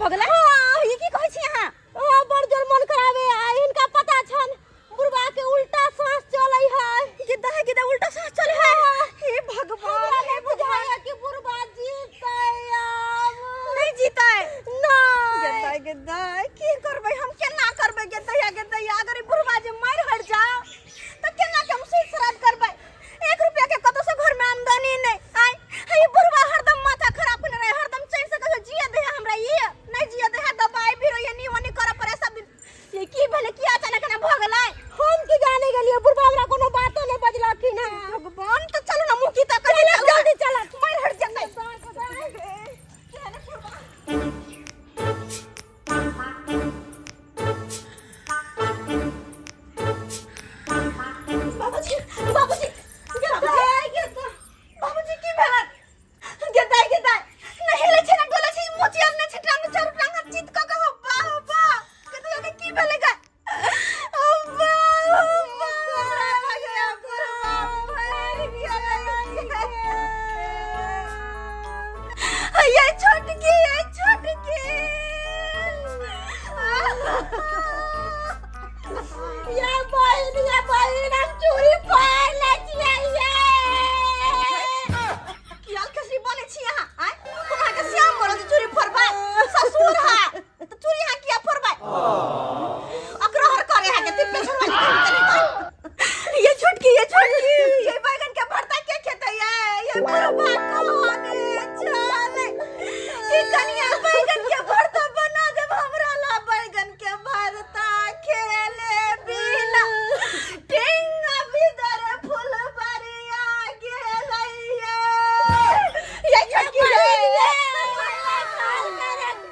भऽ गेलै? हाँ, ई की कहै छी अहाँ? हाँ, बड़ जोर मन खराब है। आ हिनका पता छन बुढ़बा के उल्टा सांस चलै है। गिद्दा है, गिद्दा उल्टा सांस चलै है। हे भगवान, हमरा नहीं बुझाया कि बुढ़बा जीतै आब। नहीं जीतै? नहीं। गेदाय गेदाय, की करबै हम, केना करबै गेदैया गेदैया? अगर ई बुढ़बा जे मरि हट जाओ तऽ केना के हम सुति श्राद्ध करबै? एक रुपया के कतौ से घर में आमदनी नहीं। आय हे, बुढ़वा हरदम माथा खराब केने रहे, हरदम चैन से कहियो जिए दे हमरा, ई नहीं जिए दे है, दबाई भी रही नी ओनी करे पड़े सब दिन। ये की भेलै, की अचानक एना भऽ गेलै? हम की जाने गेलियै, बुढ़बा हमरा कोनो बातो नहीं बजलखिन हँ। भगवान, तऽ चलू ना मुँह की तऽ करी, चलू, जल्दी चलू। मारि हट जेतै। बाबूजी, बाबूजी, बाबूजी, बाबूजी, की भेल? गेदाय गेदाय, नहि हेलै छै, ने डोलै छै, मोची आर नहि छै, टांग चारू टांग चित क के होब्बा होब्बा। गेदाय के की भेलै गे? होब्बा होब्बा, हमरा बुढ़वा मरि गेलै। ये छोटकी, ये छोटकी, या बहिन, या बहिन, हम चूड़ी पहिर लै छियै ये। की आल खसरी बनै छी अहाँ? आँय, हम अहाँके श्याम मरल जे चूड़ी फोड़बै? ससुर है तऽ चूड़ी अहाँ किया फोड़बै? अकरहर करे अहाँके तिप्पे छोड़बै। ये छोटकी, ये छोटकी, ये बैगन के भरता के खेतै? ये बुढ़बा कहने चले कि कनिया बैगन के भरता बना देब, हमरा ला बैगन के भरता खेले बिना टिंग भीतर फुलबरिया गेलै। ये छोटकी, ये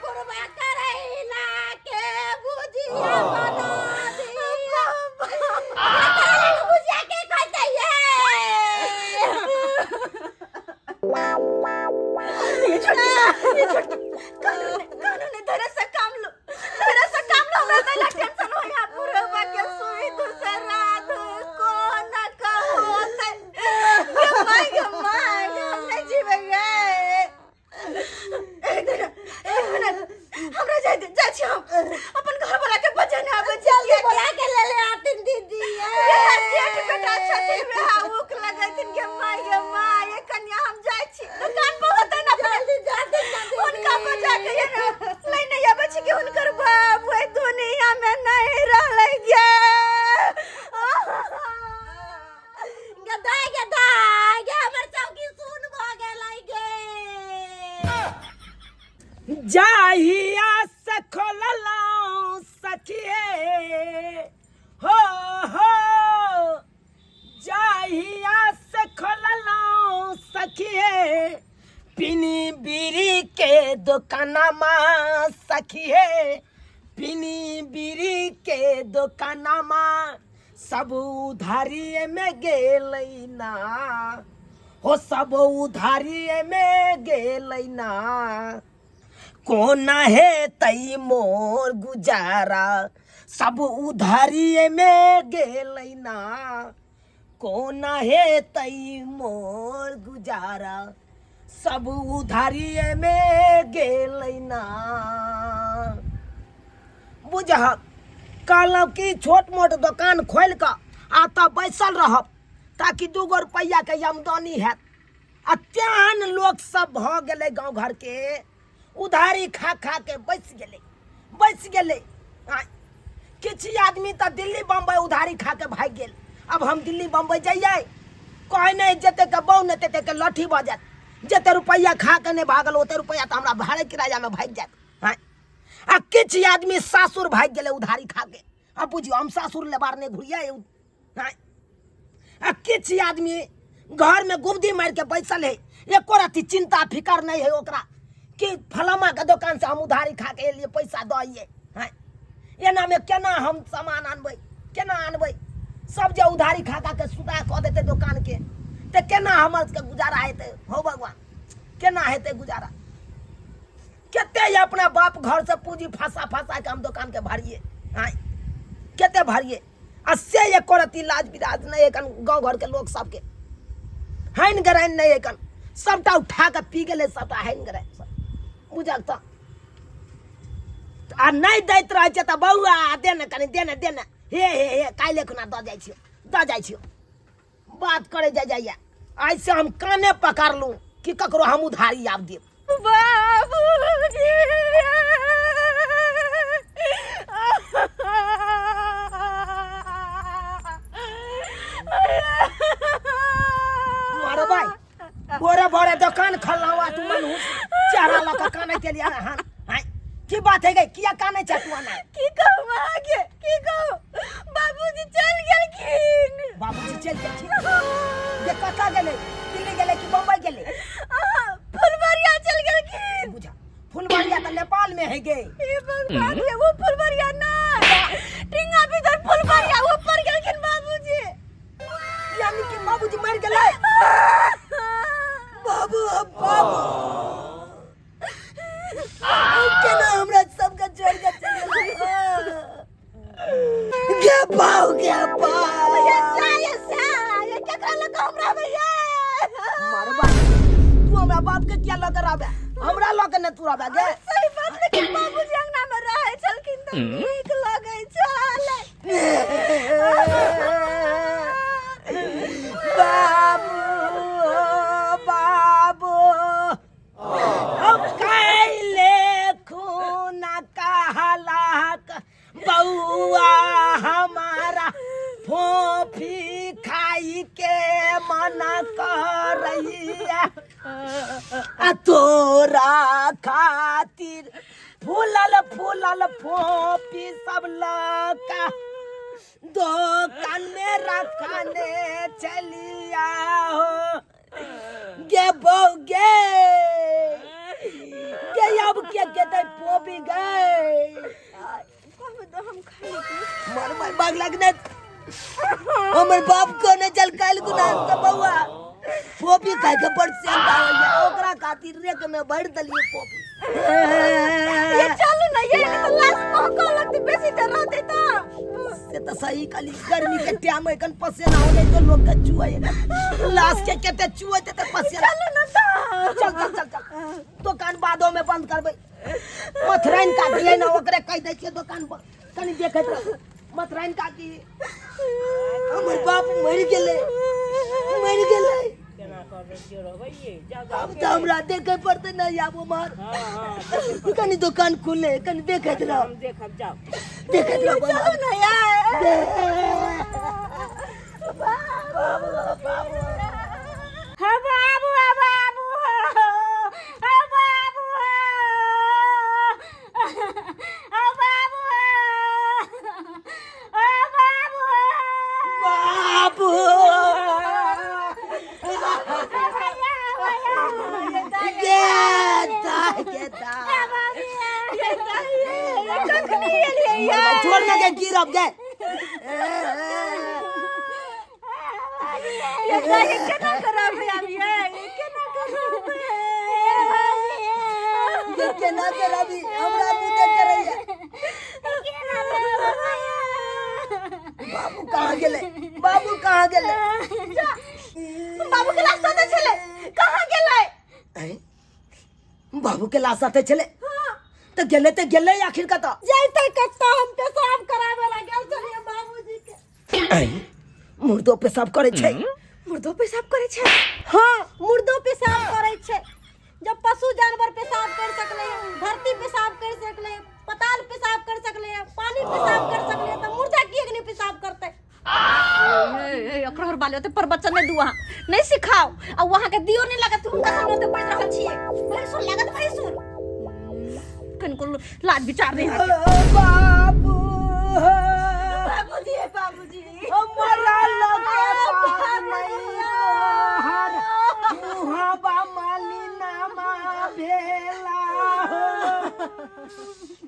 बुढ़बा करैला के भुजिया बना दिया। करैला के भुजिया के खैतै ये? ये छोटकी, ये छोटकी, कानून कानून, धीरे से काम लो, धीरे से काम लो। हमरा तैला टेंशन होय है, बुढ़बा के सुई दूसरा को न कहो ते। गे माय, गे माय, हम नहीं जीवे गे। एक मिनट, एक मिनट, हमरा जाय दे। जाइ छी हम अपन घर वाला के बजेने आबै छी। जल्दी बोला के ले ले आतिन दीदी ये। जेठ बेटा छथिन, वएह ऊक लगैथिन। गे माय, गे माय, ये कन्या, हम जाइ छी दुकान पर, होतै ना? जल्दी जातिन ना दीदी। हुनका बजा के ये ना लेने आबै छी कि हुनकर बाप ओहि दुनिया में नहीं रहलै गे। गदाय गदाय गे, हमर चौकी सुन भऽ गेलै गे। जाहिया से खोललौं सखिए हो हो, जाहिया से खोललौं सखिए पिनी बीड़ी के दोकानमा सखिए, पिनी बीड़ी के दोकानमा सब उधारिये में गेलै ना हो, सब उधारिये में गेलै ना। कोना हेतै मोर गुजारा, सब उधारिये में गेलै ना। कोना हेतै मोर गुजारा, सब उधारिये में गेलै ना। बुझहक, कहलहुँ कि छोट मोट दोकान खोलि कऽ आ तऽ बैसल रहब ताकि दूगो रुपैआके आमदनी हैत। आ तेहन लोक सब भऽ गेलै गाँव घरके, उधारी खा खा के बचि गेलै, बचि गेलै। आ किछु आदमी तऽ दिल्ली बम्बई उधारी खा के भागि गेल। अब हम दिल्ली बम्बई जइयै? कहै नहि, जतेक बौ ने ततेक लट्ठी भऽ जायत। जते रुपैआ खा के नहि भागल, ओते रुपैआ तऽ हमरा भाड़े किरायामे भागि जायत। आँय, आ किछु आदमी सासुर भागि गेलै उधारी खा के। आ बुझियौ, हम सासुर लेबार नहि घुरियै। आँय, आ किछु आदमी घरमे गुबदी मारि के बैसल है, एको रत्ती चिंता फिकर नहीं है ओकरा कि फलामा के दोकान से हम उधारी खा के एलियै, पैसा दऽ अइयै। आँय, एनामे केना हम सामान आनबै, केना आनबै? सब जे उधारी खा खा के सुता कऽ देतै दोकान के तऽ केना हमर सबके गुजारा हेतै? हो भगवान, केना हेतै गुजारा? कते अपना बाप घर से पूंजी फंसा फंसा के हम दोकान के भरिए? आँय, कते भरिए? आ से एको रत्ती लाज बिराज नहि एखन गाँव घरके लोक सबके, हानि गरानि नहि एखन। सबटा उठा के पी गेलै सबटा हानि गरानि सब। बुझल तऽ आ नहि दैत रहै छै तऽ बौआ दे ने कनि दे ने दे ने हे हे हे काल्हि खुना दऽ जाइ छियौ दऽ जाइ छियौ बात करे जाय जाइया आइ से हम काने पकड़लहुँ कि ककरो हम उधारी आब देब। बाबूजी मारो भाई भोरे भोरे दुकान खोलना हुआ तू मन चेहरा लऽ कऽ काने के लिए हाँ हाँ की बात है गई किया काने छै तू आना? की कहू अहाँके, की कहू, बाबूजी चलि गेलखिन। बाबूजी चलि गेलखिन? जे कतऽ गेलै, दिल्ली गेलै कि बम्बई गेलै? अहाँ फुलबरिया चलि गेलखिन। बुझा फुलबरिया तऽ नेपाल में है गे। हे भगवान, ये वो फुलबरिया नहीं, टिंगा भीतर फुलबरिया ऊपर गेलखिन बाबूजी। यानी कि बाबूजी मर गेलै? बाबू बाबू केना हमरा सबके छोड़ के चलि गेलै? गे बाऊ गे बाऊ। ये सा ये सा ये केकरा लग हमरा भैया? मारबा तू हमरा बाप के किया लऽ के रहबे? हमरा लऽ के ने तू रहबे गे। सही बात, लेकिन बाबूजी अंगना में रहै छलखिन तऽ नीक लगै छल। बाबू बाबू हम कैले खून कहलाक बउआ हमारा फोफी खाई के मना करैया आ तोरा खातिर फूलल फूलल फोफी सब लका दोकान में रखने चलिया हो गे बऊ गे गे अब के के फोफी गए। कहू तऽ हम खाइ लेती। मार मार बाग लगने हमर बाप कोने चल काल गुना के बउआ फोपी खाय के बड़ सेंधा होइया, ओकरा खातिर रेक में भर देलिए फोपी। ये चलू ना, ये तो लाश महकऽ लगतै बेसी देर रहतै तऽ। से तऽ सही कहली, गर्मी के टाइम एखन पसेना होले तो लोग के चुए लाश के केते चुएते तऽ पसेना। चलू ना तऽ। चल चल चल चल, दुकान बादो में बंद करबै। मथराइन काकी है ना, ओकरे कहि दै छियै दुकान पर कनि देखैत रह। मथराइन काकी, हमर बाप मरि गेलै, मरि गेलै। केना करबै, केओ रहबै ये? जाउ आब तऽ हमरा देखे पड़तै ने। आब उमर कनि दुकान खुले कनि देखैत रह। हम देखब, जाउ देखैत रह। चलू ना यार। हाँ बाबू, हाँ बाबू, हाँ बाबू, हाँ बाबू, हाँ बाबू, बाबू गे दाय गे दाय। कखनी एलियै यार? छोड़ ना के गिरब गे। ये दाई, केना करब आब? ये केना करब? गे केना करबी, हमरा मुँह करैया। बाबू कहाँ गेलै? बाबू कहाँ गेलै? बाबू के लाश साथे छलै, कहाँ गेलै? ऐं? बाबू के लाश साथे छलै तऽ गेलै तऽ गेलै आखिर कतऽ जैते कतऽ? हम पेशाब कराबे ला गेल छलियै बाबूजी के। ऐं? मुर्दो पेशाब करै छै? मुर्दो पेशाब करै छै? हाँ, मुर्दो पेशाब करै छै। जब पशु जानवर पेशाब कर सकले है, धरती पेशाब कर सकले है, पताल पेशाब कर सकले है, पानी पेशाब कर सकले है, तो मुर्दा किएक नहीं पेशाब करते? ए, अखरोर बाले ओते प्रवचन नहीं दू, अहाँ नहीं सिखाओ आ वहाँ के दियो नहीं लागत। हुनका सामने ओते बाजि रहल छियै, भैंसुर लागत भैंसुर, कनिको लाज विचार नहीं है। बाबू बाबूजी, बाबूजी हमरा लगे हर मुहबा मालिनामा भेला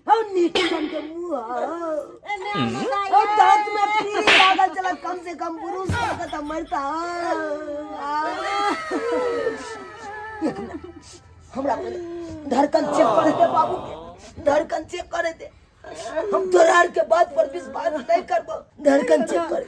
हो नीक सन के मुँह हो, दांत में पीली लागल चला, कम से कम बुरुश कर के तो मरता। एक मिनट, हमरा पहिले धड़कन चेक करे दे, बाबू के धड़कन चेक करे दे। हम तोरा आर के बात पर विश्वास नहीं करबो, धड़कन चेक करे।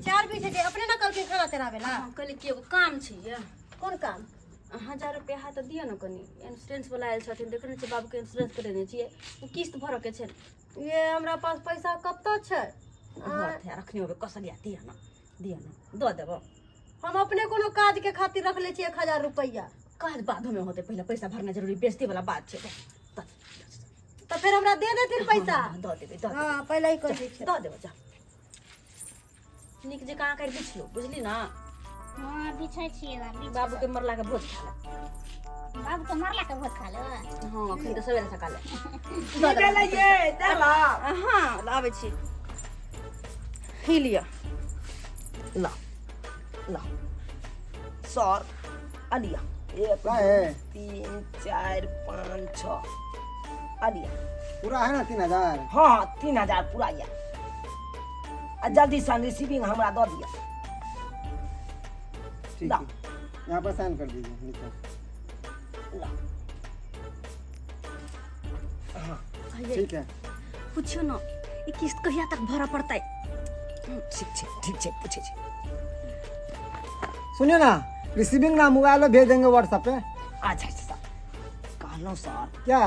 चार बीस छै अपने ना कहलखिन खाना चढ़ावे ला। हम कहली कि एगो काम छै ये। कोन काम? 1000 रुपया है तऽ दिअ ने कनि, इंश्योरेंस वाला आयल छथिन, देखने छियै बाबूके इंश्योरेंस करेने छियै, ओ किस्त भरऽ के छै। ये हमरा पास पैसा कतऽ छै? भरतै, रखने होबै कसलिया, दिअ ने, दिअ ने, दऽ देबो। हम अपने कोनो काज के खातिर रखले छियै 1000 रुपैआ। काज बादमे होतै, पहिले पैसा भरना जरूरी, बेइज्जती वाला बात छै। तऽ फेर हमरा दे देथिन पैसा। हाँ, दऽ देबै, दऽ देबै। हाँ, पहिले ही कहि दै छियै। दऽ देबो, जा नीक जकाँ करि बिछलो, बुझली ने? हाँ, बिछै छियै बा, बिछै। बाबूके मरला के भोज खा ले। बाबू के मरला के भोज खा ले। हाँ, अखन तऽ सवेरे सकाले। की भेलै ये देला? हाँ, लाबै छी, ही लिअ। ला ला सर, अलिया एक, का है? दू, तीन, चारि, पाँच, छः, अलिया। पूरा है ना 3000? हाँ हाँ, 3000 पूरा यऽ। आ जल्दी से रिसीविंग हमरा दऽ दिअ। ठीक ला। है, यहाँ पर साइन कर दीजिए नीचे। ला। ठीक है। पूछियो ने, ई किस्त कहिया तक भरऽ पड़तै? ठीक छै, ठीक छै, पूछै छी। सुनिए ना, रिसीविंग ना मोबाइल में भेज देंगे व्हाट्सएप पे। अच्छा अच्छा सर, कहलहुँ सर। क्या?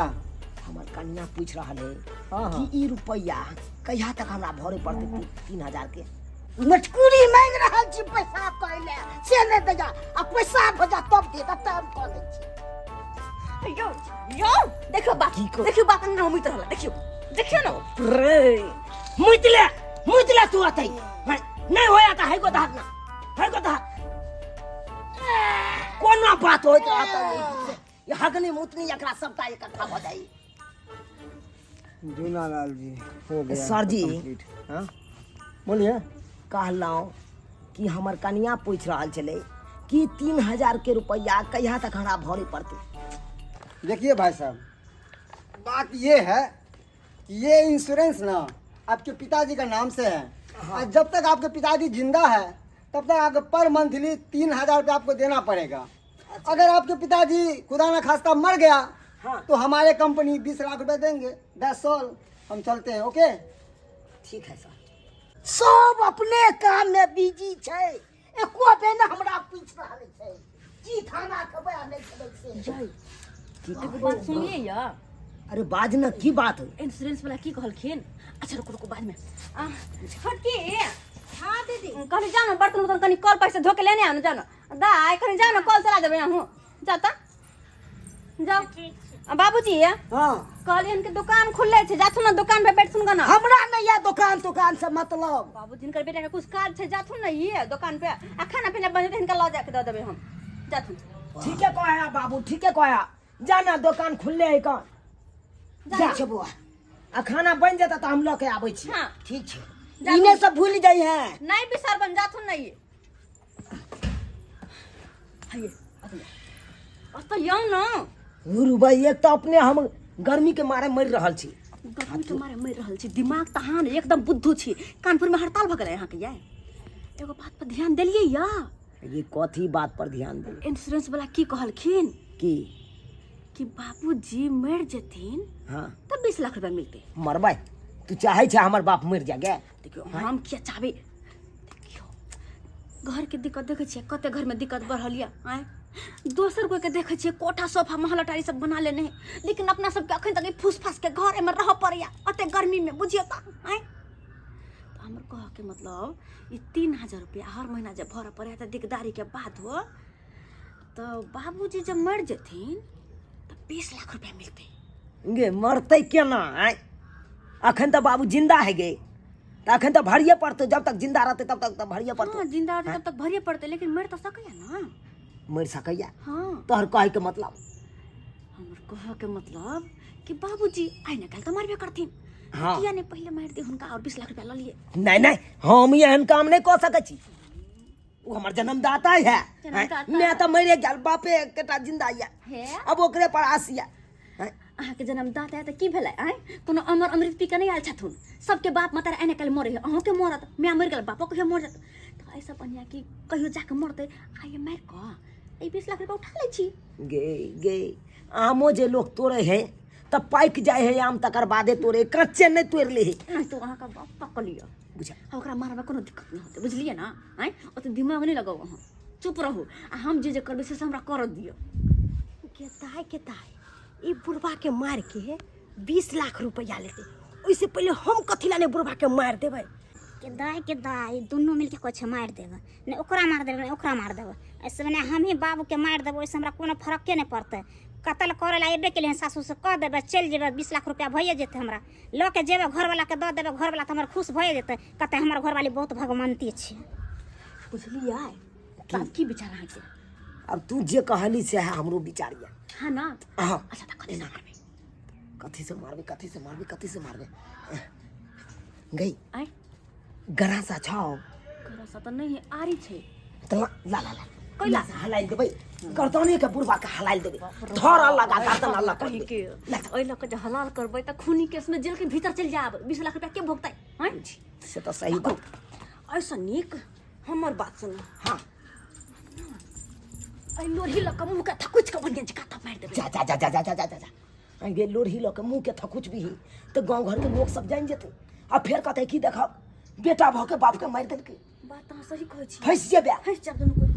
हमर कन्या पूछि रहल है हाँ हाँ। कि ई रुपैआ कहिया तक हमरा भरे पड़तै 3000 के? मजकूरी मांगि रहल छी पैसा करै से नहि दैया, आ पैसा भऽ जा तब दे तब हम कऽ दै छी। यौ यौ, देखियो बात। की देखियो बात, अंदर मुइत रहल, देखियो, देखियो ने। रे मुइतले मुइतले तू अतै नहि होया तऽ है गो दहक ना है गो दहक, कोना बात होइत रहत? ये हगनी मुतनी एकरा सबटा इकट्ठा भऽ जाइ। जूना लाल जी, हो गया सर जी। कंप्लीट। हाँ, बोलिए। कहलहुँ कि हमर कनिया पूछि रहल छलै कि 3000 के रुपैआ कहिया तक हमरा भरे पड़तै? देखिए भाई साहब, बात ये है कि ये इंश्योरेंस ना आपके पिताजी का नाम से है और जब तक आपके पिताजी जिंदा है तब तक आपको पर मंथली 3000 रुपये आपको देना पड़ेगा। अगर आपके पिताजी खुदा ना खास्ता मर गया तो हमारे कंपनी 20 लाख रुपए देंगे। That's all, हम चलते हैं, ओके? ठीक है सर। सब अपने काम में बिजी छै, एको बेर ने हमरा पूछि रहल छै की खाना खेबै आ नहि खेबै से। की? एगो बात सुनिए या। अरे बाज न, की बात है? इंश्योरेंस वाला की कहलखिन? अच्छा रुको रुको, बाद में। छोटकी। हाँ दीदी। कहली जाओ ना, बर्तन उर्तन कनी कल पर से धो के लेने आओ ना, जाओ ना दाय, कनी जाओ ना, कल चला देबै अहूँ, जाओ तऽ जाओ। ठीक छै। आ बाबूजी। हाँ। कहलियन कि दुकान खुलले छै, जाथुन ना दुकान पे बैठथुन गना। हमरा नहि यऽ दोकान तोकान से मतलब। बाबूजी, हिनकर बेटा के कुछ काज छै, जाथुन ना ये दुकान पे, आ खाना पीना बनेतै, हिनका लऽ जाके दऽ देबै हम, जाथुन। ठीके कहया बाबू, ठीके कहया, जाना दुकान खुलले है कौन। ठीक छै बौआ। आ खाना बनि जेतै तऽ हम लऽ के आबै छी। हाँ। ठीक छै, इने सब भूल जाइ है। नहीं बिसरबन, जाथुन ना ये। हइये अतऽ यौ न। गुरु भाई, एक तऽ अपने हम गर्मी के मारे मरि रहल छी। गर्मी के मारे मरि रहल छी, दिमाग तऽ अहाँ ने एकदम बुद्धू छी। कानपुर में हड़ताल भऽ गेलै अहाँके। ये एगो बात पर ध्यान देलियै या? ये कथी बात पर ध्यान दे? इंश्योरेंस वाला की कहलखिन? की? कि बाबूजी मरि जेथिन तऽ 20 लाख रुपया मिलतै। मरबै? तू चाहै छै हमर बाप मरि जा गे? देखियौ, हम किया चाहबै? देखियौ, घरके दिक्कत देखै छियै, कते घरमे दिक्कत बढ़ल यऽ। आँय, दोसर कोइके देखै छियै कोठा, सोफा, महल, अटारी सब बना लेने है, लेकिन अपना सबके अखन तक ई फूस फास के घरेमे रहऽ पड़ैया अते गर्मीमे, बुझियौ तऽ। आँय, तऽ हमर कहऽके मतलब ई 3000 रुपया हर महीना जब भरऽ पड़ैया तऽ दिकदारीके बात हो, तऽ बाबूजी जब मरि जेथिन तऽ 20 लाख रुपया मिलतै। गे, मरतै केना? आँय, अखन तऽ बाबू जिंदा है गे, तऽ अखन तऽ भरिए पड़तै। जब तक जिंदा रहतै तब तक तऽ भरिए पड़तै। हाँ, जिंदा रहतै तब तक भरिए पड़तै, लेकिन मरि तऽ सकैया ने। मरि सकैया? हाँ। तोहर कहैके मतलब? हमर कहऽके मतलब कि बाबूजी आइ ने काल्हि तऽ मरबे करथिन। किया नहि पहिले मारि दे हुनका और 20 लाख रुपया लऽ लिए? नहि नहि, हम एहन काम नहि कऽ सकै छी। ओ हमर जन्मदाता है। जन्मदाता। मैं तऽ मरे गेल, बापे एकटा जिंदा यऽ। हे। अब ओकरे पर आस यऽ। हैं? अहाँके जन्मदाता है तऽ की भेलै? आँय, कोनो अमर अमृत पी के नहि आयल छथुन। सबके बाप मतार आइ ने काल्हि मरे है, अहूँके मरत, माय मरि गेल, बापो कहियो मर जात, तऽ एहिसँ बढ़िआँ कि कहियो जाके मरतै, आइए मारि कऽ एहि 20 लाख रुपया उठा लै छी। गे गे, आमो जे लोक तोड़े है तऽ पाकि जाइ है आम तकर बादे तोड़े कच्चे नहि तोड़ि ले है नहीं तो अहाँ का बाप पकड़ लिअ बुझा आ ओकरा मारबा कोनो दिक्कत नहि होतै बुझलियै ने आँय ओते दिमाग नहि लगाउ अहाँ चुप रहू आ हम जे जे करबै से से हमरा करऽ दिअ के दाय के दाय ई बुढ़बा के मार के 20 लाख रुपया लेते। ओहिसे पहिले हम कथी ला ने बुढ़बा के मार देबै। के दाय दुनू मिलके कुछ मारि देबै, नहि ओकरा मारि देबै, नहि ओकरा मारि देबै। ऐसे मने हमही बाबूके मारि देबै, ओहिसँ हमरा कोनो फरके नहि पड़तै। कतल करै लए अयबे केलियै हन, सासुसँ कह देबै, चलि जेबै, 20 लाख रुपया भइए जेतै। हमरा लऽ के जेबै, घरवलाके दऽ देबै, घरवला तऽ हमर खुश भइए जेतै, कहतै हमर घरवाली बहुत भगवंती छै। बुझलियै तऽ आब की विचार अहाँके? अब तू जे कहली से है हमरो विचार ये। हाँ ना? हाँ। अच्छा, तऽ कथी से मारबै? कथी से मारबै, कथी से मारबै, कथी से मारबै गई? आँय? गरासा छौ? गरासा तऽ नहि है, आरी छै। तऽ ला ला ला ला। कैला? ला, हलाइल देबै गर्दने के, बुढ़वा के हलाइल देबै, धर लगा गर्दन अलग कर कहीं देबै। के एहि लऽ कऽ जे हलाल करबै तऽ खूनी केसमे जेल के भीतर चलि जायब, 20 लाख रुपया के भोगतै? आँय? से तऽ सही बात। ऐसा नीक हमर बात सुनू। हाँ। एहि लोढ़ी लऽ कऽ मुँह के थकुच कऽ बढ़िआँ जकाँ तब मारि देबै। जा जा जा जा जा जा जा जा जा आइ गे, लोढ़ी लऽ के मुँह के थकुच भी तऽ गाँव घर के लोक सब जानि जेतै आ फेर कहतै की देखब, बेटा भऽ के बाप के मारि देलकै। बात तऽ अहाँ सही कहै छी। फँसि जेबै। फँसि जायब दुनू कोइ।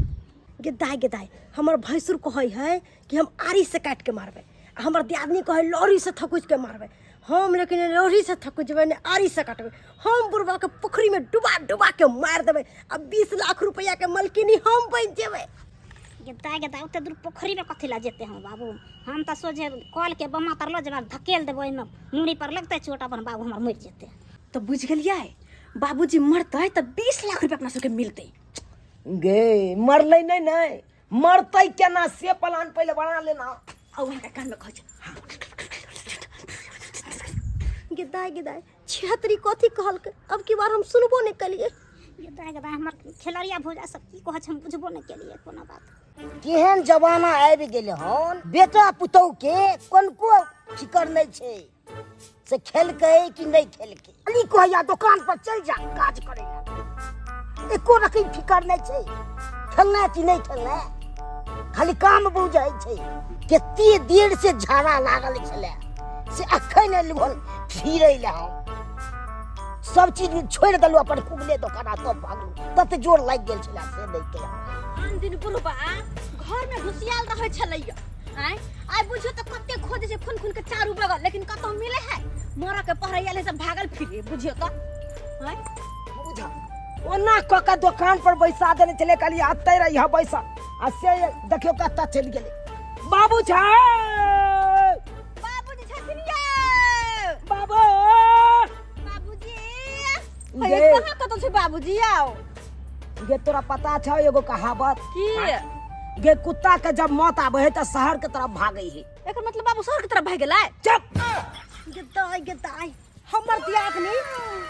गे दाय, गे दाय, हमर भैंसुर कहै है कि हम आरी से काटि के मारबै आ हमर दियादनी कहै लोढ़ी से थकुच के मारबै। हम लेकिन ने लोढ़ी से थकुचबै ने आरी से काटबै। हम बुढ़बा के पोखरी में डुबा डुबा के मारि देबै आ 20 लाख रुपया के मलकिनी हम बनि जेबै। गे दाय, गे दाय, ओते दूर पोखरिमे कथी लए जेतै हमर बाबू? हम तऽ सोझे कलके बम्मा तर लऽ जेबै, धकेल देबै ओहिमे, मूड़ी पर लगतै चोट, अपन बाबू हमर मरि जेतै। तऽ बुझि गेलियै, बाबूजी मरतै तऽ 20 लाख रुपया अपना सबके मिलतै। गे, मरलै नहि, नहि मरतै केना से प्लान पहिले बना लेना। आ वहाँके कानमे कहै छै। गे दाय, गे दाय, छिहत्तरी कथी कहलकै? अब की बार हम सुनबो नहि कलियै। गे दाय, गे दाय, हमर खेलरिया भौजा सब की कहै छै, हम बुझबो नहि केलियै कोनो बात। केहन जमाना आबि गेलै हन, बेटा पुतहु के कनको फिकर नहि छै से खेलकै कि नहि खेलकै। खाली कहैया दोकान पर चलि जा काज करै लए, एको रकम फिकर नहि छै खेलना कि नहि खेलना, खाली काम बुझै छै। कते देर से झाड़ा लागल छलै से अखन एलहुँ हन फिरै लए। हम सब चीज छोड़ि देलहुँ अपन कुबले दोकान आ तब भागलहुँ, तते जोर लागि गेल छलै से नहि केलहुँ। आन दिन बुढ़बा घर में घुसियाल रहै छलैया। आँय, आइ बुझियौ तऽ कते खोजै छै खुन खुन के चारू बगल, लेकिन कतौ मिले है? मरऽ के पहरैया ले सब भागल फिरे, बुझियौ तऽ। आँय? बुझा, ओना कऽ के दोकान पर बैसा देने छलै, कहलियै अतै रहिह बैसा, आ से देखियौ कतऽ चलि गेलै। बाबू छै? बाबूजी छथिन ये। बाबू! बाबूजी! गे। हे, कहाँ कतौ छै बाबूजी? आओ। गे, तोरा पता छौ एगो कहावत? की? गे, कुत्ता के जब मौत आबै है तऽ शहर के तरफ भागै है। एकर मतलब बाबू शहर के तरफ भागि गेलै? चुप! गे दाय, गे दाय, हमर दियादनी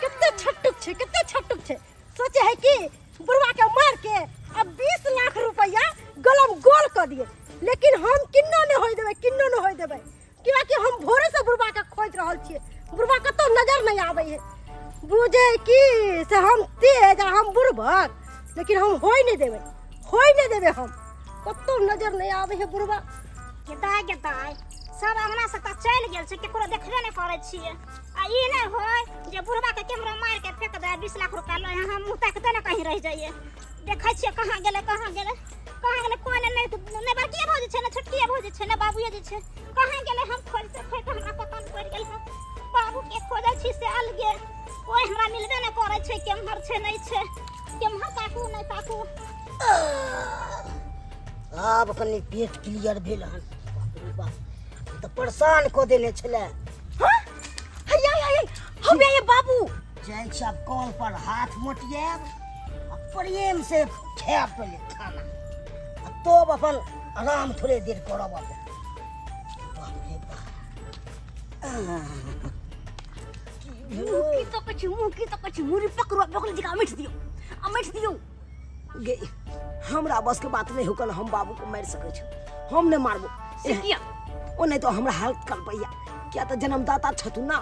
कते छट्टुक छै, कते छट्टुक छै। सोचे है कि बुढ़वा के मार के अब 20 लाख रुपया गलम गोल कर दिए, लेकिन हम किन्नो नहीं होय देबै, किन्नो नहीं होय देबै, कियाकि हम भोरे से बुढ़वा के खोज रहल छियै, बुढ़वा कतौ नजर नहीं आबै है। बुझे कि से हम तेज आ हम बुढ़बक, लेकिन हम होय नहीं देबै, होय नहीं देबै हम। कतौ नजर नहीं आबै है बुढ़वा। गे दाय, गे दाय, सब अंगना से तऽ चलि गेल छै, केकरो देखबे नहि करै छियै। आ ई नहि होय जे बुढ़बा के केमरो मारि के फेंक दे, 20 लाख रुपया लऽ हम मुँह ताकिते ने कहीं रहि जाइए। देखै छियै कहाँ गेलै, कहाँ गेलै, कहाँ गेलै? कोइ नहि, नहि बड़किए भौजी छै, ने छोटकिए भौजी छै, ने बाबुए जी छै। कहाँ गेलै? हम खोजते खोजते हमरा पता नहि पड़ि गेल हन। बाबू के खोजै छी से अलगे, कोइ हमरा मिलबे नहि करै छै। केम्हर छै, नहि छै, केम्हर ताकू, नहि ताकू। आब कनि पेट क्लियर भेल हन। बाप रे बाप, ई तऽ परेशान कऽ देने छलै। हैया हैया, हम ये बाबू। जाइ छी आब कल पर, हाथ मोटियाब आ प्रेम से खायब पहिले खाना आ तब अपन आराम थोड़े देर करब अपन। बाप रे बाप! मुँह की तकै छी, मुँह की तकै छी? मुरी पकड़ो, पकड़ जका अमैठ दियौ, अमैठ दियौ। गे, हमरा बस के बात नहीं होकल, हम बाबू को मारि सकै छी? हम नहीं मारबो। से किया? ओ नहीं तो हमरा हालत कलपैया, किया तऽ जन्मदाता छथु ना।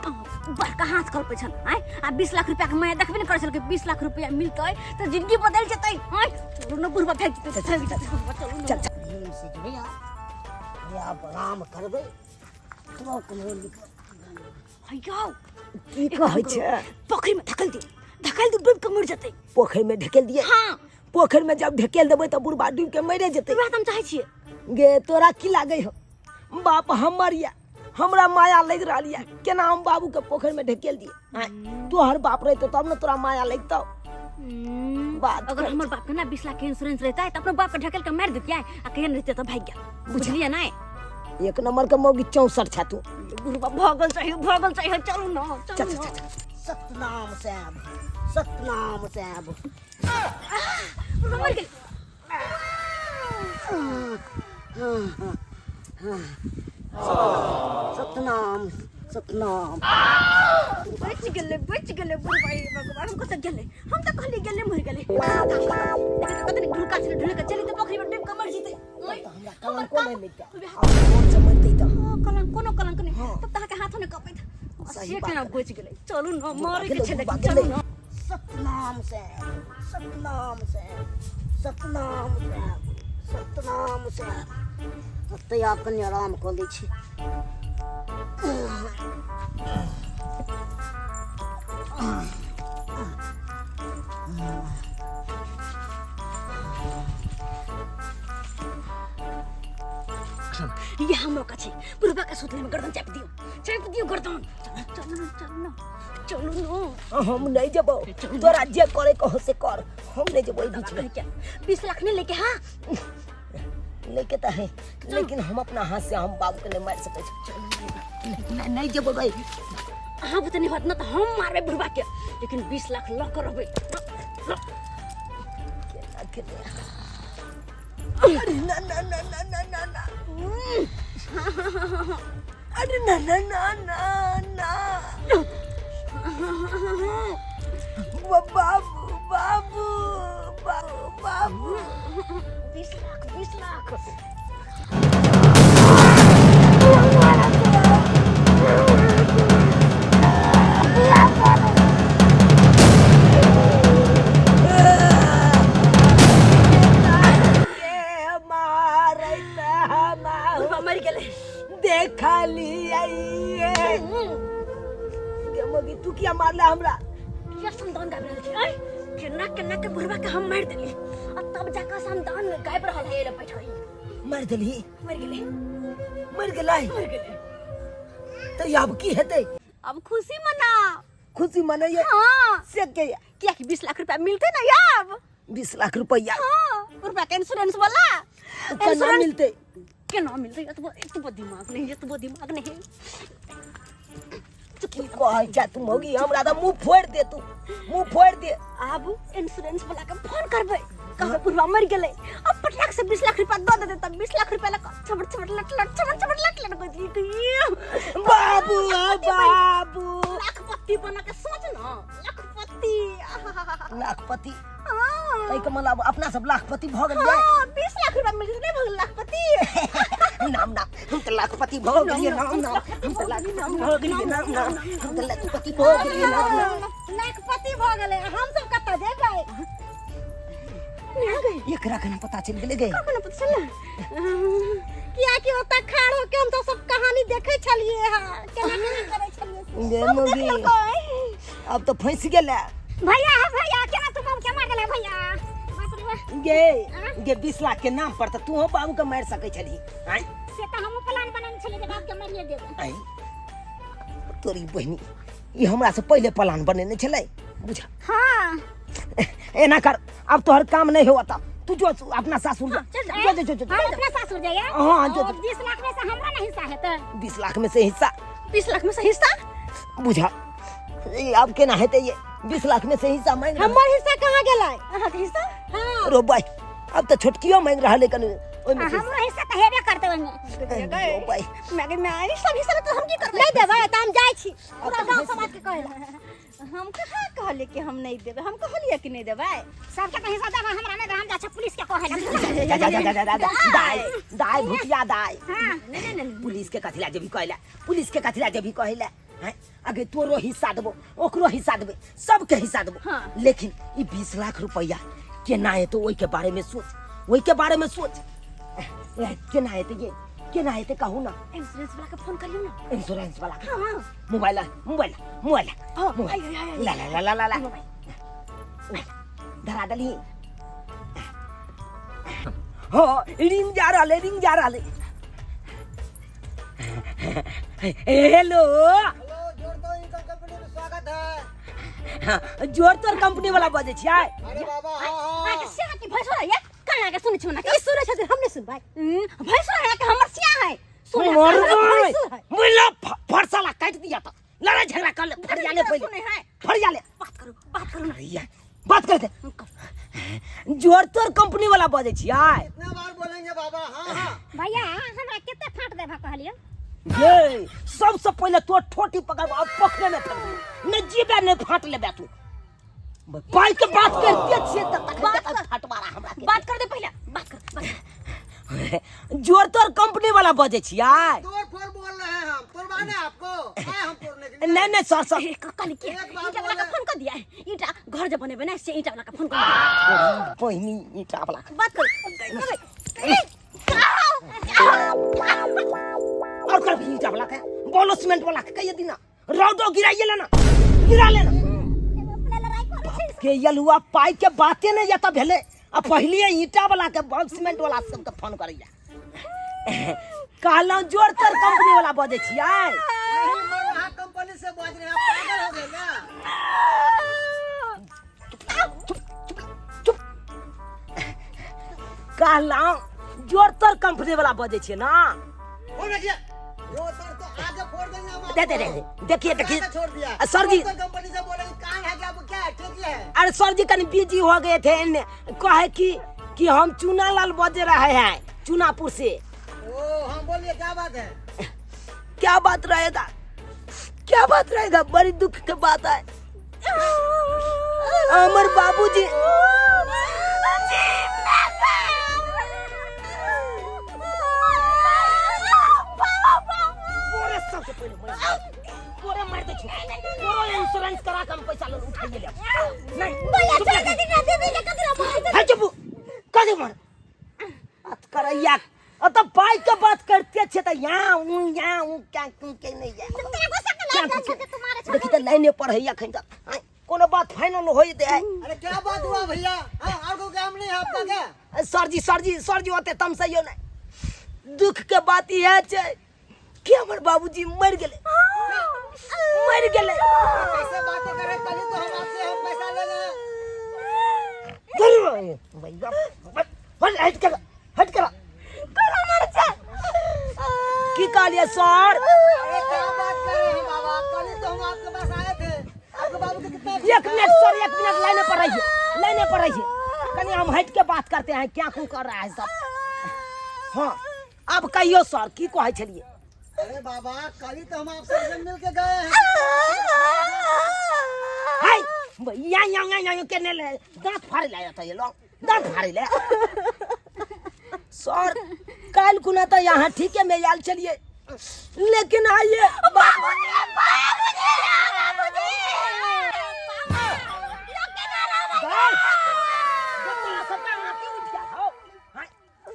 बड़का हाथ कलपै छन। आँय, आ 20 लाख रुपया के माया देखबे ने करै छल कि 20 लाख रुपया मिलतै तऽ जिंदगी बदलि जेतै। आँय, चलू ने, बुढ़बा भागि जेतै, भागि जेतै बुढ़बा, चलू ने। चल चल। प्रेम से जेबै आब, आब आराम करबै। हैयौ की कहै छै पोखरि में धकेल दियौ धकेल दियौ डूबि के मरि जेतै पोखरि में ढकेल दिए हाँ पोखरि में जब ढकेल देबै तऽ बुढ़बा डूबि के मरे जेतै वएह तऽ हम चाहै छियै गे तोरा की लागै हो बाप हमर यऽ हमरा माया लागि रहल यऽ केना हम बाबू के पोखरि में ढकेल दिए आँय, तोहर बाप रहितो तब ने तोरा माया लगतौ बात अगर हमर बाप के ना 20 लाख के इंश्योरेंस रहता है तो अपने बाप के ढकेल के मार देतियै आ केहन रहते तो भाग गया बुझलियै नहीं एक नंबर के मौगी 64 छा तू बुढ़बा भगल चाहिए भगल चाहिए चलू ना चल चलू चल ना चल चल। सतनाम साहब सतनाम साहब बुढ़बा मर गेल सतनाम सतनाम बच गेलै बच गेलै बुढ़बा हे भगवान हम कतऽ गेलै हम तऽ कहलियै गेलै मरि गेलै देखै तऽ कतऽ ढुलका छलै ढुलका चली तऽ पोखरि मे डूबि कऽ मरि जेतै हमरा कलंको नहि मिलतै आब कोन से मरतै तऽ हाँ, कलंक कोनो कलंक नहि तब तऽ अहाँके हाथो नहि कपैत सही से बात केना बचि गेलै चलू ने मरै के गेलै, छै बुढ़बा लेकिन चलू गेलै। ने सतनाम साहब सतनाम साहब सतनाम साहब सतनाम साहब ओतै आब कनि आराम कऽ लै छी इएह मौका छै बुढ़बा के सुतले में गर्दन चापि दियौ चापि दियौ गर्दन चलू ने चलू ने चलू ने हम नहीं जेबो तोरा जे करे कहो से कर हम नहीं जेबो एहि बीच में 20 लाख नहीं लेके हाँ लेके तऽ है लेकिन हम अपना हाथ से हम बाबू के नहीं मार सकै छी नहीं नहीं जेबो भाई अहाँ बुते नहीं होत ना तो हम मारबै बुढ़बा के लेकिन 20 लाख लऽ के रहबै केना केना अरे ना ना ना ना ना ना ना अरे ना ना ना ना ना बाबू बाबू बाबू बाबू 20 लाख 20 लाख के मारैत हमार बुढ़बा मरि गेलै देखलियै गे मगी तू किया मारला हमरा किया समदान गाबि रहल छी आँय केना केना के बुढ़बा के हम मारि देली आ तब जाकऽ समदान गाबि रहल है एले बैठल मारि देलही मरि गेलै मरि गेलै मरि गेलै तऽ आब की हेतै अब खुशी मनाओ खुशी मनैयै हाँ से के किया कि 20 लाख रुपया मिलते ना अब 20 लाख रुपया हाँ रुपया के इंश्योरेंस वाला केना मिलतै केना मिलते एतबो एतबो दिमाग नहीं एतबो दिमाग नहीं की कहै छै तू मौगी हमरा तऽ मुँह फोड़ि दे तू मुँह फोड़ि दे आब इंश्योरेंस वाला के फोन करबै कहबै बुढ़वा मरि गेलै अब पटलाक से 20 लाख रुपया दऽ देतै तब 20 लाख रुपया लऽ कऽ छबड़ छबड़ लट लट छबड़ छबड़ लट लट कऽ दियै बाबू बाबू लाखपति बना के सोच न लाखपति आहाहाहा। लाखपति हाँ ताहिके मतलब अपना सब लाखपति भऽ गेलियै हाँ 20 लाख रुपया मिल गेलै भऽ गेल लाखपति नाम नाम हम तऽ लाखपति भऽ गेलियै नाम नाम हम तऽ लाखपति भऽ गेलियै नाम नाम हम तऽ लाखपति भऽ गेलियै नाम नाम लाखपति भऽ गेलै हम सब कतऽ जेबै एकरा केना पता चलि गेलै गे कखनो पता चलल कियाकि ओतऽ खाड़ होके हम सब सब कहानी देखै छलियै हँ केना केना करै छलियै से। गे मौगी अब तऽ फँसि गेलै भैया हे भैया केना तू बाबू के मार देला भैया बाप रे बाप गे गे 20 लाख के नाम पर तऽ तूहो बाबू के मारि सकै छलही आँय से तऽ हमहूँ प्लान बनेने छलियै जे बाप के मारिए देबै आँय तोरी बहिनी ई हमरा से पहिले प्लान बनेने छलै बुझा हाँ एना कर अब तोहर काम नहीं होता तू जो अपना सासुर जा चल जो जो जो जो हम अपना सासुर जाइए हाँ, जो- जो। 20 लाख में से हमरा नहीं हिस्सा हेतै 20 लाख में से हिस्सा 20 लाख में से हिस्सा बुझा ई अब केना हेतै ये 20 लाख में से हिस्सा मांग रहल। हमर हिस्सा कहाँ गेलै अहाँके हिस्सा हाँ रो भाई अब तऽ छोटकियो मांग रहल है कनि ओहिमे आ, से हमरो हिस्सा तऽ हेबे करतै ओहिमे रो भाई मैं मैं ई सब हिस्सा तो हम की करबै नहि देबै तऽ हम जाइ छी पूरा गाँव समाज के कहै लए हम कहाँ कहलियै कि हम नहीं देबै हम कहलियै कि नहीं देबै सबके तऽ हिस्सा देबै हमरा नहि देबै हम जाइ छियै पुलिस के कहै लए जा जा जा जा जा जा दाई दाई भुटिया दाई हाँ नहीं नहीं नहीं पुलिस के कथी ला जेबी कहला पुलिस के कथी ला जेबी कहला हैं अगे तोरो हिस्सा देबो ओकरो हिस्सा देबे सबके हिस्सा देबो हाँ। लेकिन ई 20 लाख रुपया केना एतो ओहि के बारे में सोच ओहि के बारे में सोच ए, केना एतै ये केना हेतै कहू ना। इंश्योरेंस वाला के फोन करियौ ना। इंश्योरेंस वाला के? हाँ। Mobile mobile mobile. हाँ, मोबाइल। आइ, आइ, आइ। ला ला ला ला ला ला, धरा देली। हाँ, रिंग जा रहल है, रिंग जा रहल है। हेलो। हेलो, जोड़ दो इनकम कंपनी में स्वागत है। हाँ, जोर तोर कंपनी वाला बजै छियै? अरे बाबा, हाँ हाँ। अहाँके सिया की भैंसुर है ये? कहाँ के सुनै छी मना ई सुनै छथिन, हम नहि सुनबै। भैंसुर है कि हमर सिया है? सुनै। मर भैंसुर है। मुला फरसाला काटि दिया त लड़ाई झगड़ा कर ले, फरिया ले पहिले। सुनै है। फरिया ले। बात करू, बात करू ना। भैया बात कर दे। जोर तोर कंपनी वाला बजै छियै? कितना बार बोलेंगे बाबा, हाँ हाँ। भैया, हमरा कते फाट देबा कहलियो? ये सबसे पहिले तोर ठोटी पकड़ आ पोखरे में फेंक दे, नहीं जीबे नहीं फाट लेबे तू। पाई के बात करते छियै त तखन बात तक कर। फाटवारा हमरा के। बात कर दे पहिले, बात कर, बात कर। जोर तोर कंपनी वाला बजै छियै? तोड़ फोड़ बोल रहे हैं हम, तोड़वाने आपको आए हम तोड़ने के लिए। नहीं नहीं सर सर। ए, कहली कि एक बार ईंटा वाला के बोले। फोन कर दिया। ईंटा घर जे बनेबे ना, से ईंटा वाला के फोन कर दिया। पहिनी ईटा वाला के। बात कर। और कर भी ईटा वाला के, बोलो सीमेंट वाला के कहिए दिना रौदो गिराइए लेना, गिरा लेना। अपने लड़ाई करै छै। के यलुआ पाई के बाते नहीं जता भेले आ पहले ईटा वाला के बम सीमेंट वाला सबके फोन करैया। कहलहुँ जोर तोर कंपनी वाला बजै छियै? नहीं, मैं वहाँ कंपनी से बोल रहे हैं, आप पागल हो गए क्या? चुप। कहलहुँ जोर तोर कंपनी वाला बजै छियै ना? फोन रखिए। वो सर तो आगे फोड़ देंगे हम दे दे दे, देखिए देखिए। आपको। छोड़ दिया। सर जी। तो कंपनी से बोलेंगे, कान है क्या आपको? क्या है, ठीक है। अरे सर जी, कनी बिजी हो गए थे। इन्ने कहे कि हम चूना लाल बज रहे हैं चूनापुर से। ओ हाँ, बोलिए, क्या बात है? क्या बात रहेगा, क्या बात रहेगा, बड़ी दुख के बात है। अमर बाबूजी पूरे सबसे पहले मर, पूरे मार दे छु। पूरा इंश्योरेंस करा के हम पैसा ले उठाइए ले। नहीं भैया, चुप छोड़ रह। दे ना दीदी के, कथी ला? है चुप कथी मर बात करैया? अ त पाई के बात करते छे त यहाँ ऊ यहाँ ऊ क्या क्यों के नहीं है। तोरा गुस्सा के क्या लाग कुछ छै जे तुम्हारे देखी त लाइने पर हैया खन त आय, कोनो बात फाइनल होई दे। अरे क्या बात हुआ भैया? हाँ, और कोई काम नहीं है आपका क्या? सर जी, सर जी, सर जी, ओते तम सही नहीं। दुख के बात ई है छै कि हमर बाबूजी मर गेले, मर गेले। कैसे बातें कर रहे हैं? कल ही तो हम आपसे हम पैसा ले गए। भैया, हट कर, हट कर। की कहलिए सर? अरे क्या बात कर रहे हैं बाबा, कल ही तो हम आपके पास आए थे, आपके बाबू के कितना एक मिनट सर, एक मिनट, लाइने पर रहिए, लाइने पर रहिए। कनी हम हट के बात करते हैं, क्या क्यों कर रहा है सब। हाँ, अब कहियो सर, की कहै छलिए? अरे बाबा, कल ही तो हम आपसे मिल के गए हैं। हाय या या या या के ने ले दांत फाड़े ले आता ये लोग, दांत फाड़े ले। सर, काल कुना तो यहाँ ठीक है, मैं आयल चलिए, लेकिन आइए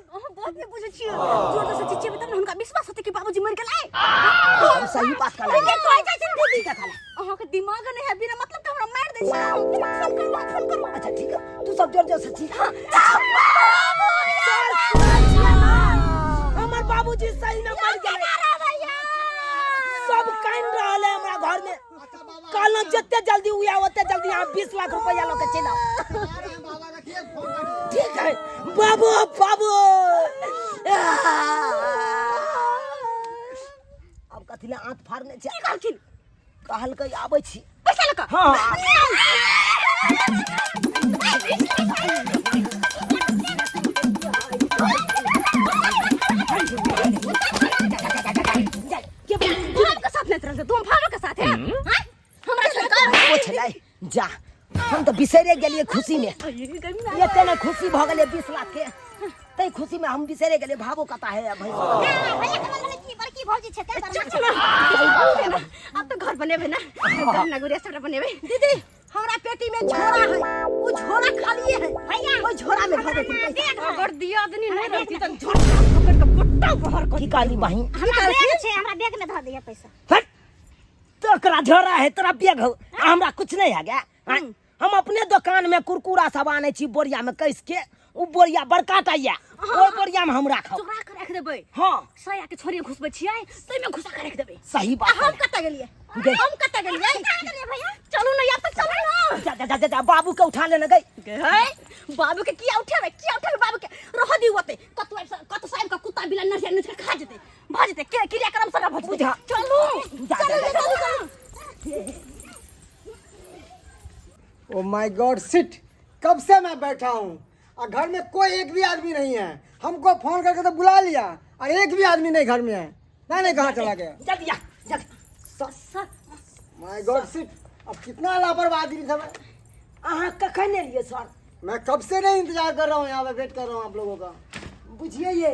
अहाँ बहुत नहि बुझै छियै। जोर जोर से चिचिएबै तब ने हुनका विश्वास होतै कि बाबूजी मरि गेलै। हम सही बात कर ठीके कहै जाइ छै दीदी। ठीक है खाला। अहाँके दिमाग नहि है, बिना मतलब के हमरा मारि दै छै। फोन करू, फोन करू। अच्छा ठीक है, तू सब जोर जोर से चीख। हमर बाबूजी सही में मर गेलै। सब कान रहल है हमरा घर में। अच्छा बाबा। कहलहुँ जते जल्दी हुआ ओते जल्दी अहाँ 20 लाख रुपया लऽ के चलि आउ। आ रहे हैं बाबा, रखिए फोन, रखिए। ठीक है बाबू, बाबू। अब कथी ले आँत फाड़ने छै? की कहलखिन? कहलकै आबै छी पैसा लऽ कऽ। हाँ। भाव के साथ नहीं रहते तुम, भाव के साथ है हाँ? हमरा छोड़ कऽ ओ छलै जा, हम तऽ बिसरे गेलियै खुशी में। एते ने खुशी भऽ गेलै 20 लाख के, तै खुशी में हम बिसरे गेलियै भावो कता है भैंस। भैया के मन की बड़की भौजी छै ते। चुप ना, अब तो घर बनेबे ना, गहना गुड़िया सबटा बनेबे। दीदी, हमरा पेटी में झोरा है, वो झोरा खाली है भैया। ओहि झोरा में भर देथिन पैसा। अगर दियादनी नहीं रहती तो झोटा पकड़ के गोटा बाहर कर की कहली बहिन? हमरा बैग छै, हमरा बैग में धऽ दिअ पैसा। हट, तोरा झोरा है, तोरा बैग हो, आ हमरा कुछ नहीं है गे। आँय, हम अपने दुकान में कुरकुरा सब आनै छी बोरिया में कस के, उ बोरिया बड़का टा या, ओहि बोरिया में हम राखब। चोरा के राख देबै। हाँ। साया के छोरी घुसबै छियै, ताहिमे घुसा के राख देबै। सही बात। हम कतऽ गेलियै? गे। हम कतऽ गेलियै? भैया चलू ना यार, तऽ चलू ना। जा जा जा जा, जा बाबू के उठा लेने गई। गे है, बाबू के किया उठेबै? किया उठेबै बाबू के? रह दियौ ओतै, कतौ आबि कतौ से आबि कऽ कुत्ता बिलाइ नढ़िया नोचि कऽ खा जेतै, भऽ जेतै के क्रियाक्रम सब भऽ जेतै। बुझा। चलू। जा, जा, चलू जा, चलू चलू। ओ my God seat, कब से मैं बैठा हूँ और घर में कोई एक भी आदमी नहीं है। हमको फोन करके तो बुला लिया और एक भी आदमी नहीं घर में है। नहीं नहीं कहाँ चला गया? जल्दी आ, जल्दी। सर। My God seat, अब कितना लापरवाह आदमी था मैं। अहाँ कखन एलियै सर? मैं कब से नहीं इंतजार कर रहा हूँ, यहाँ पे वेट कर रहा हूँ आप लोगों का। बुझिए ये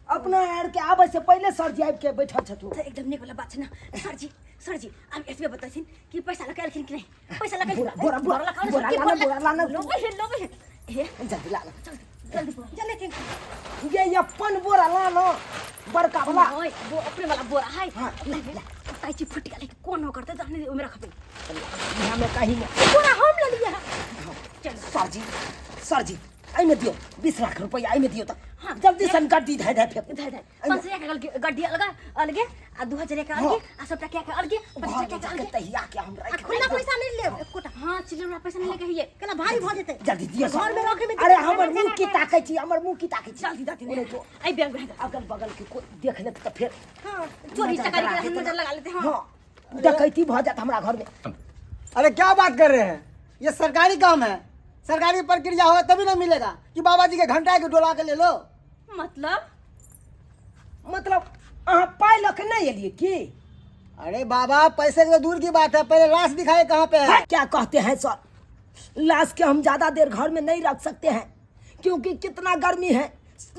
अपना आर के आबै से पहिले सर जी आबि के बैठल छथु। तऽ एकदम नीक वाला बात छै ने सर जी? सर जी, आब एतबे बतैथिन कि पैसा लऽ के एलखिन कि नहि? पैसा लऽ के बोरा, बोरा, बोरा, बोरा लाना, बोरा लाना। लोबे हे, लोबे हे, हे। जल्दी लाना। जल्दी जल्दी। ये अपन बोरा लाना, बड़का वाला। ओए, वो अपने वाला बोरा है। हाँ, अपने ताई छी फुट गेलै, कोन करतै तहने ओमे रखबै। यहाँ में कहीं नहीं। बोरा हम लऽ लियै। चल सर जी, सर जी, एहिमे दियौ 20 लाख रुपैआ, एहिमे दियौ तऽ। हाँ, जल्दी सन गड्डी धै धै फेंक। धै धै, 500 के गड्डी अलग अलगे आ 2000 के अलगे आ सबटा के के अलगे, 25 के के अलगे। तहिया के हम आ राखि खुला पैसा नहीं लेब एकोटा, हाँ, चिल्लर वाला पैसा नहीं लेके हइये। केना भारी भऽ जेतै। जल्दी दियौ सर। घर में रखे में। अरे हमर मुंह की ताकै छी, हमर मुंह की ताकै छी। जल्दी दऽ ओने तो एहि बैंक में अगल बगल के कोई देख लेत तऽ फेर हाँ, चोरी नजर चकारी गड़ा के देत। नजर लगा लेते। हाँ, हाँ, डकैती भऽ जात हमरा घर में। अरे क्या बात कर रहे हैं, ये सरकारी काम है, सरकारी प्रक्रिया हो तभी ना मिलेगा कि बाबा जी के घंटा के डोला के ले लो। मतलब? मतलब अहाँ पाइ लऽ के नहीं एलियै की? अरे बाबा, पैसे के तो दूर की बात है, पहले लाश दिखाए कहाँ पे है। क्या कहते हैं सर, लाश के हम ज्यादा देर घर में नहीं रख सकते हैं क्योंकि कितना गर्मी है,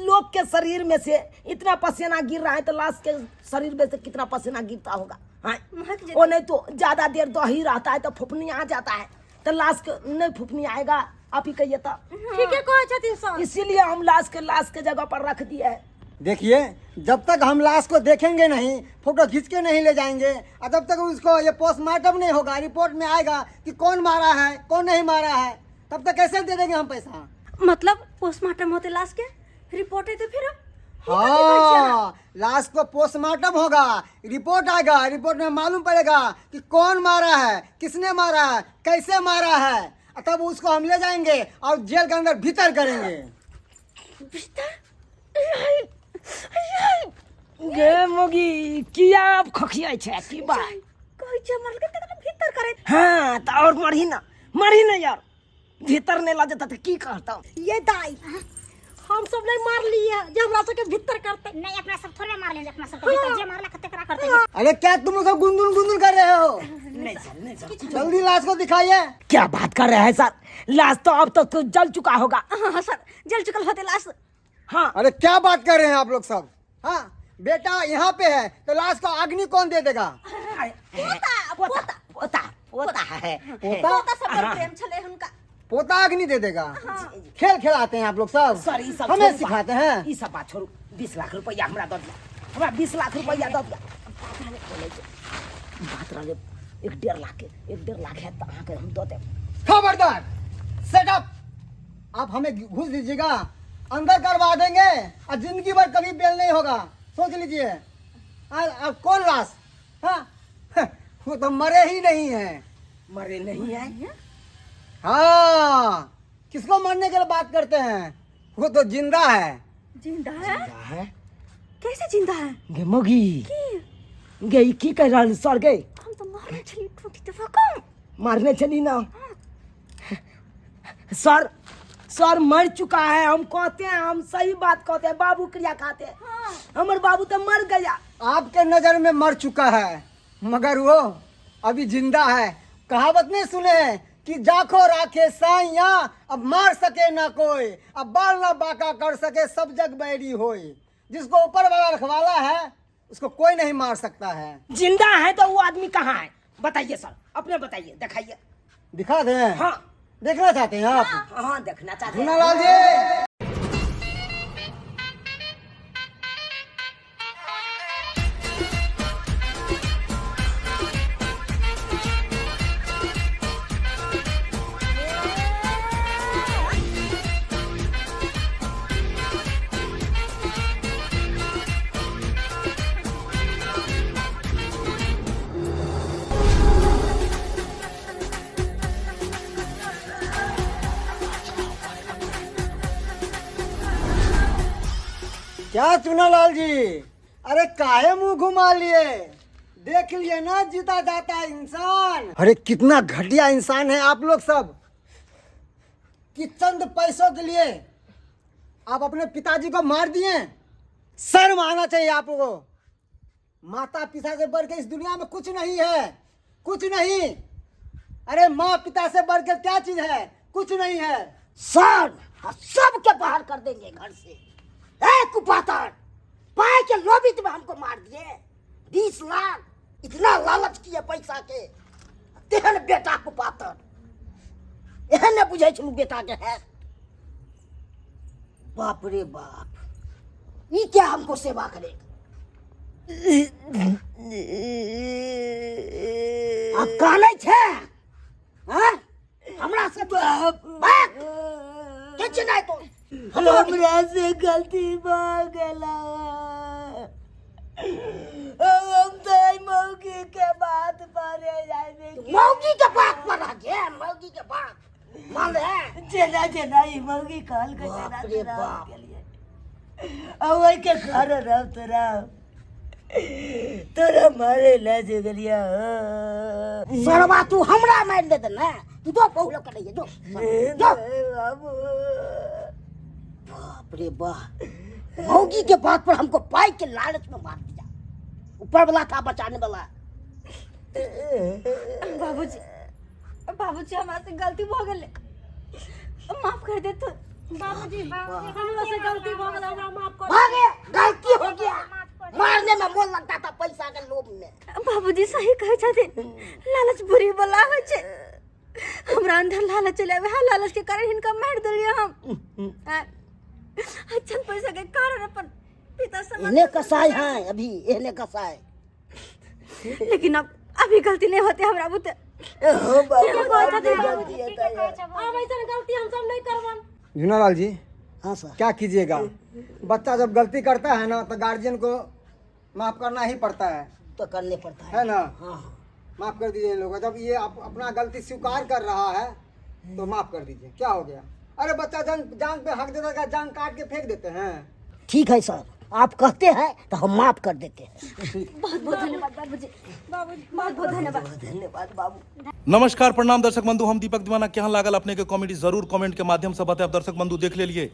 लोग के शरीर में से इतना पसीना गिर रहा है तो लाश के शरीर में से कितना पसीना गिरता होगा। हाँ, महक जेतै। वो नहीं तो ज्यादा देर दही रहता है तो फुफनी आ जाता है, तो लाश के नहीं फुफनी आएगा, आप ही कहिए तो। ठीके कहै छथिन सर। इसीलिए हम लाश के जगह पर रख दिए हैं। देखिए, जब तक हम लाश को देखेंगे नहीं, फोटो खींच के नहीं ले जाएंगे और जब तक उसको ये पोस्टमार्टम नहीं होगा, रिपोर्ट में आएगा कि कौन मारा है कौन नहीं मारा है, तब तक कैसे दे देंगे हम पैसा? मतलब पोस्टमार्टम होते लाश के रिपोर्ट है तो फिर? हाँ, लाश को पोस्टमार्टम होगा, रिपोर्ट आएगा, रिपोर्ट में मालूम पड़ेगा कि कौन मारा है, किसने मारा है, कैसे मारा है, और तब उसको हम ले जाएंगे और जेल के अंदर भीतर करेंगे। गे मोगी, किया अब खखियाइ छै की बात? कहै छै मरलकै तकरा भीतर करैत। हाँ, तऽ और मरही ना, मरही ना यार, भीतर नहीं लऽ जेतै तऽ की कहतौ? ये दाई, हम सब नहीं मारलिए जे हमरा सबके भीतर करते। नहीं, अपना सब थोड़े मारले, अपना सब के भीतर जे मारला तकरा करते। अरे क्या तुम लोग सब गुनगुन गुनगुन कर रहे हो? नहीं सर, नहीं सर। जल्दी लाश को दिखाइए। क्या बात कर रहे हैं सर, लाश तो अब तक तो जल चुका होगा। हाँ हाँ सर, जल चुकल होते लाश। हाँ। अरे क्या बात कर रहे हैं आप लोग सब? हाँ, बेटा यहाँ पे है तो लाश को अग्नि कौन दे देगा? पोता, पोता, पोता, पोता है। पोता? पोता सब पर प्रेम छले हुनका। पोता अग्नि दे देगा? खेल खिलाते हैं आप लोग सब। सर, ई सब हमें छोड़ू सिखाते बात। हैं। ई सब बात छोड़ू, 20 लाख रुपया हमरा दऽ दिया, हमरा 20 लाख रुपया दऽ दिया। बात रहले 1.5 लाख के, 1.5 लाख है तऽ अहाँके हम दऽ देब। खबरदार, सेटअप, आप हमें घूस दीजिएगा, अंदर करवा देंगे और जिंदगी भर कभी बेल नहीं होगा, सोच लीजिए। अब कौन लाश? हाँ, वो तो मरे ही नहीं है। मरे नहीं है? हाँ, किसको मरने के लिए बात करते हैं, वो तो जिंदा है। जिंदा है? है। कैसे जिंदा है? गे मोगी, गे ई की कहि रहल सर गे? हम तो मारने छली टूटी दफा कम। मारने चली ना सर, सर मर चुका है, हम कहते हैं, हम सही बात कहते हैं, बाबू क्रिया खाते हैं। हाँ। हमर बाबू तो मर गया। आपके नजर में मर चुका है मगर वो अभी जिंदा है। कहावत नहीं सुने हैं कि जाखो राखे साइया, अब मार सके ना कोई, अब बाल ना बाका कर सके, सब जग बैरी होई। जिसको ऊपर वाला रखवाला है उसको कोई नहीं मार सकता है। जिंदा है तो वो आदमी कहाँ है बताइए सर, अपने बताइए, दिखाइए। दिखा दें? हाँ। देखना चाहते हैं आप? हाँ, देखना चाहते हैं। धुनालाल जी। क्या चुनालाल जी, अरे काहे मुंह घुमा लिए? देख लिए ना जीता जाता इंसान। अरे कितना घटिया इंसान है आप लोग सब कि चंद पैसों के लिए आप अपने पिताजी को मार दिए। शर्म आना चाहिए आपको। माता पिता से बढ़ के इस दुनिया में कुछ नहीं है, कुछ नहीं। अरे माँ पिता से बढ़ के क्या चीज है? कुछ नहीं है। सर सबके बाहर कर देंगे घर से। ए कुपातर, पाए के लोबित में हमको मार दिए। 20 लाख इतना लालच किए पैसा के। तेहन बेटा कुपातर, एहन ने बुझै छलहुँ बेटा के है। बाप रे बाप, ई क्या हमको सेवा करेगा? आप कानै छै? हाँ? हमरा से बाप किछु नहि तो हमरा से गलती भऽ गेला। हम तऽ मौगी के बात पर जाय। मौगी के बात पर रह गे, मौगी के बात मान ले। जेना जेना ई मौगी कहलकै तेना बाप रे तेना हम बाप। केलियै। आ ओहिके घर रह तोरा तोरा मारे लए जे गेलियै। सरवा तू हमरा मारि दे ने, तू तो बहु लग करे जो जो। बाबू बाप रे बाप, मौगी के बात पर हमको पाई के लालच में मार दिया। ऊपर वाला था बचाने वाला। बाबूजी, बाबूजी, हमरा से गलती भऽ गेलै, माफ कर दे तू। बाबूजी, हमरा से गलती भऽ गेलै, हमरा माफ कर। भागे, गलती हो गया। मारने में मोन लगता था पैसा के लोभ में। बाबूजी सही कहै छथिन, लालच बुरी बला होइ छै। हमरा अंदर लालच चलि आबै, वएह लालच के कारण हिनका मारि देलियै हम। आ चंद पैसा के कारण अपन पिता से एहने कसाई हैं अभी, एहने कसाई। लेकिन अब अभी गलती नहीं होते हमरा बुते। हो बाबू, बाबूजी, गलती हेतै। आब ऐसन गलती हम सब नहीं करबन। झुनालाल जी, हाँ सर। क्या कीजिएगा, बच्चा जब गलती करता है ना तो गार्जियन को माफ करना ही पड़ता है। तो करने पड़ता है, है ना? हाँ। माफ कर दीजिए इन लोगों को। जब ये आप अपना गलती स्वीकार कर रहा है तो माफ कर दीजिए, क्या हो गया? अरे बच्चा जान जान पे हक देता है, जान काट के फेंक देते हैं। ठीक है सर, आप कहते हैं तो हम माफ कर देते हैं। बहुत बहुत धन्यवाद बाबूजी, बाबूजी बहुत बहुत धन्यवाद। धन्यवाद बाबू। नमस्कार, प्रणाम दर्शक बंधु, हम दीपक दीवाना। केहन लागल अपने के कॉमेडी जरूर कमेंट के माध्यम से बतायब। दर्शक बंधु देख लेलिए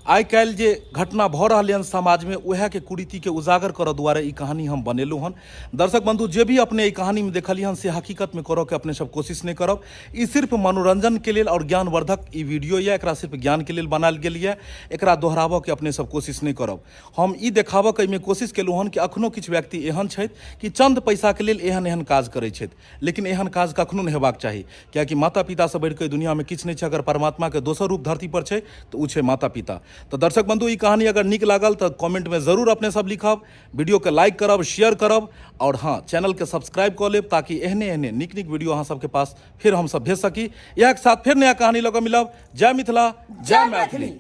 आइ काल्हि जे घटना भऽ रहल हन समाज में, उएह के कुरीति के उजागर करऽ दुआरे ई कहानी हम बनेलहुँ हन। दर्शक बंधु जे भी अपने ई कहानी में देखलिए हन से हकीकत में करऽ के अपने सब कोशिश नहीं करब। ई सिर्फ मनोरंजन के लेल और ज्ञानवर्धक ई वीडियो यऽ, एकरा सिर्फ ज्ञान के लेल बनायल गेल यऽ, एकरा दोहराबऽ के अपने सब कोशिश नहीं करब। हम ई देखाबऽ के एहिमे कोशिश केलहुँ हन कि अखनो किछु व्यक्ति एहन छथि कि चंद पैसा के लेल एहन एहन काज करै छथि, लेकिन एहन काज कखनो नहि हेबाक चाही, कियाकि माता पितासँ बढ़िकऽ एहि दुनियामे किछु नहि छै। अगर परमात्माके दोसर रूप धरती पर छै तऽ ओ छै माता पिता। तऽ दर्शक बंधु ई कहानी अगर नीक लागल तऽ कमेंटमे जरूर अपने सब लिखब, वीडियोके लाइक करब, शेयर करब और हाँ चैनलके सब्सक्राइब कऽ लेब ताकि एहने एहने नीक नीक वीडियो अहाँ सबके पास फिर हमसब भेज सकी। इएह के साथ फिर नया कहानी लऽ कऽ मिलब। जय मिथिला, जय मैथिली।